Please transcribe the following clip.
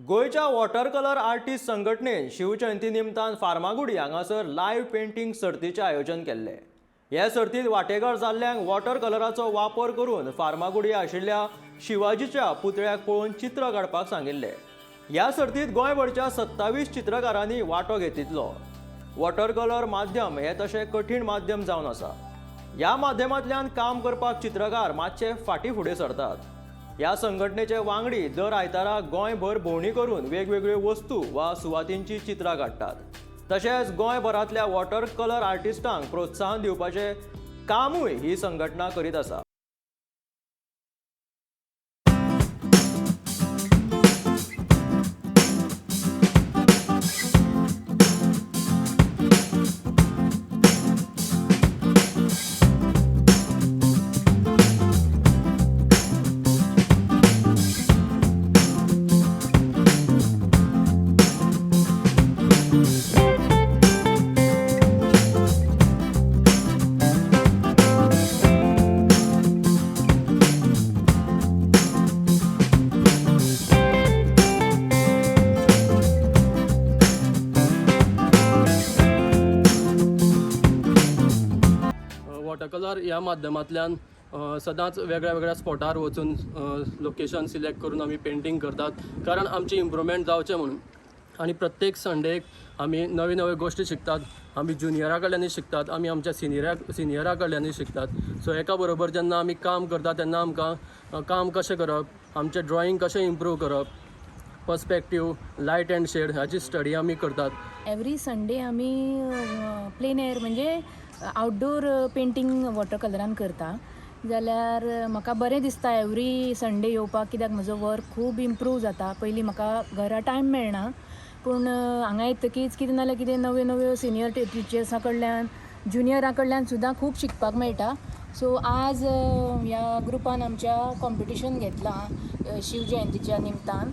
गोंयच्या water colour artist संघटनेन शिवजयंती निमतान फार्मागुडी हांगासर लायव्ह पेंटींग सर्तीचें आयोजन केल्लें. हे सर्तींत वांटेकार जाल्ल्यांक वॉटर कलराचो वापर करून फार्मागुडी आशिल्ल्या शिवाजीच्या पुतळ्याक पळोवन चित्र काडपाक सांगिल्लें. ह्या सर्तींत गोंयभरच्या 27 चित्रकारांनी वांटो घेतिल्लो. वॉटर कलर माध्यम हें तशें कठीण माध्यम जावन आसा. ह्या माध्यमांतल्यान काम करपाक चित्रकार मातशे फाटीं फुडें सरतात. ह्या संघटनेचे वांगडी दर आयतारा गोंयभर भोंवडी करून वेगवेगळ्यो वस्तू वा सुवातींची चित्रां काडटात. तशेंच गोंयभरांतल्या वॉटर कलर आर्टिस्टांक प्रोत्साहन दिवपाचें कामूय ही संघटना करीत आसा. वॉटर कलर ह्या माध्यमांतल्यान सदांच वेगळ्या वेगळ्या स्पॉटार वचून लोकेशन सिलेक्ट करून आमी पेंटींग करतात, कारण आमची इम्प्रुवमेंट जावचें म्हणून. आनी प्रत्येक संडेक आमी नव्यो नव्यो गोश्टी शिकतात. आमी ज्युनियरा कडल्यानूय शिकतात, आमी आमच्या सिनियरा कडल्यानूय शिकतात. सो एका बरोबर जेन्ना आमी काम करता तेन्ना आमकां काम कशें करप, आमचें ड्रॉइंग कशें इम्प्रूव करप, पर्सपेक्टीव, लायट अँड शेड हाची स्टडी आमी करतात. एवरी संडे आमी प्लेन एअर म्हणजे आउटडोर पेंटींग वॉटर कलरान करता. जाल्यार म्हाका बरें दिसता एवरी संडे येवपाक, कित्याक म्हजो वर्क खूब इम्प्रूव जाता. पयलीं म्हाका घरा टायम मेळना, पूण हांगा येतकीच कितें ना जाल्यार कितें नव्यो नव्यो सिनियर टिचर्सां कडल्यान, ज्युनियरां कडल्यान सुद्दां खूब शिकपाक मेळटा. सो आज ह्या ग्रुपान आमच्या कॉम्पिटिशन घेतलां शिव जयंतीच्या निमतान.